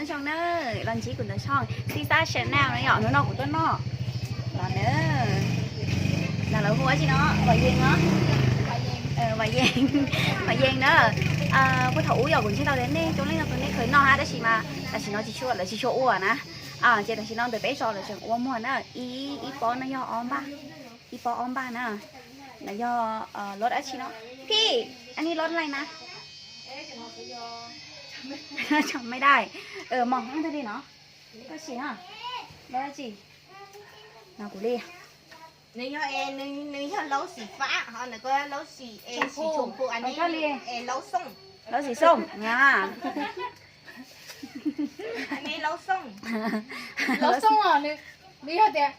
Zoo na, los ntsib kuv ntawm tshooj Xib Xab Channel no yom, hnub no kuv tuaj noj los na. Nag lawv hu ua tsi no, Vam Yees os. Vam Yees, Vam Yees na. Puag thaum ub yog kuv ntseeg tau tias nej coob leej no tus nej khaws noj hab, tab sis mas tam sim no tsis tshua, lawv tsis tshua ua na. Ces tam sim no ntawm peb zos lawv tseem ua muag na. Ib, ib pob no yog ob npaj, ib pob ob npaj na. No yog lov dab tsi no? Phij, anij lov laj na. Tso mej daj. Mos ntag li no. Koj sim na, lov dab tsi? No kuv li. Nws yog, nws yog laub xim fab, ho ntawm ko laub xim, xim tshooj phu, anij laub xooj. Laub xim xooj na. Anij laub xooj. Laub xooj os, nws yog tias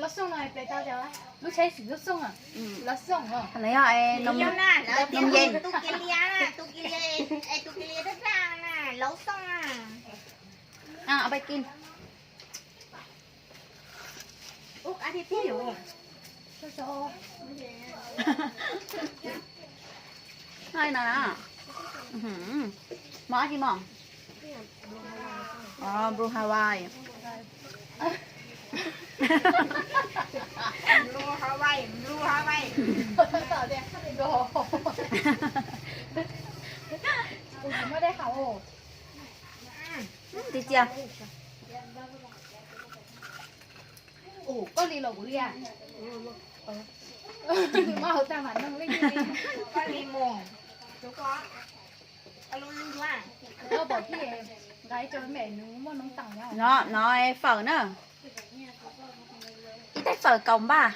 laub xooj no peb tau tias lub tsheb xim laub xooj os. Laub xooj os. Nws yog nws yog na, lawv tias tus kiv lias na, tus kiv lias, tus kiv lias daj daj na, laub xooj na. Ua pais kis. Mos dab tsi mog? Blue Hawaii. Blue Hawaii, Blue Hawaii. Tiag tiag. Koj li los kuv li a. Nws mas hauv tag mam noog li. Koj li mus. Koj pom thiab, nqa ib co me nws muaj noob taum no. No, no fawm na. Ib tais fawm kaum npaj.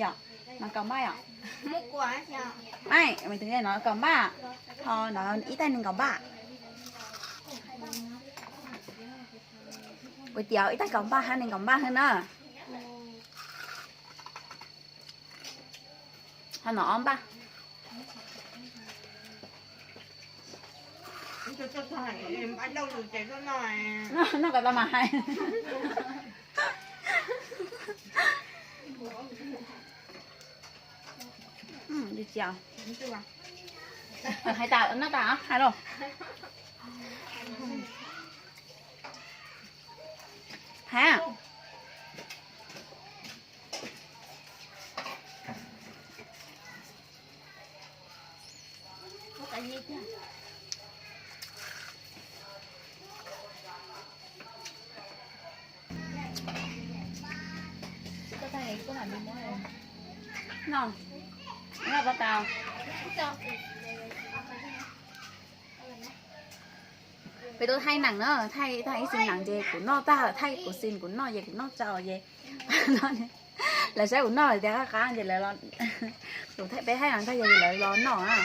Yom, no kaum npaj yom. Maj, no kaum npaj. Ho no ib tais nees nkaum npaj. Kuv tias ib tais kaum npaj hab nees nkaum npaj hab na. Ho no ob npaj. Noj kom tau mas hais. Hais tas noj tas hais los. Hais. No, no pab tas. Peb tuaj thaij neem na, thaij, thaij ib xis neem ces kuv noj tag, thaij kuv xis kuv noj ces kuv noj tsau ces lawv saib kuv noj lawv tias qab qab ces lawv, kuv thaij peb thaij neem tag ces lawv los noj na,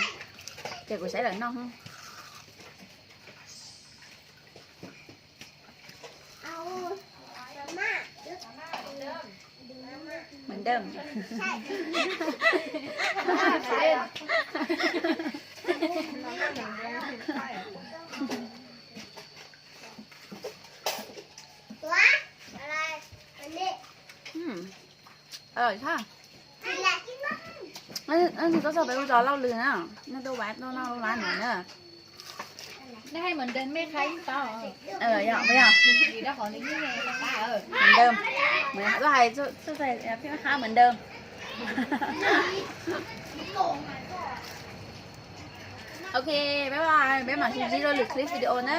ces kuv saib lawv noj. Hemen dơm. Ua li txhob txog peb ua zos Lauj Lwm na, nej tuaj ua, tuaj noj ua nws na. Hemen dơm, hemen dơm, hemen dơm. Ok, bye bye, peb mam sib ntsib rau lwm clip video na.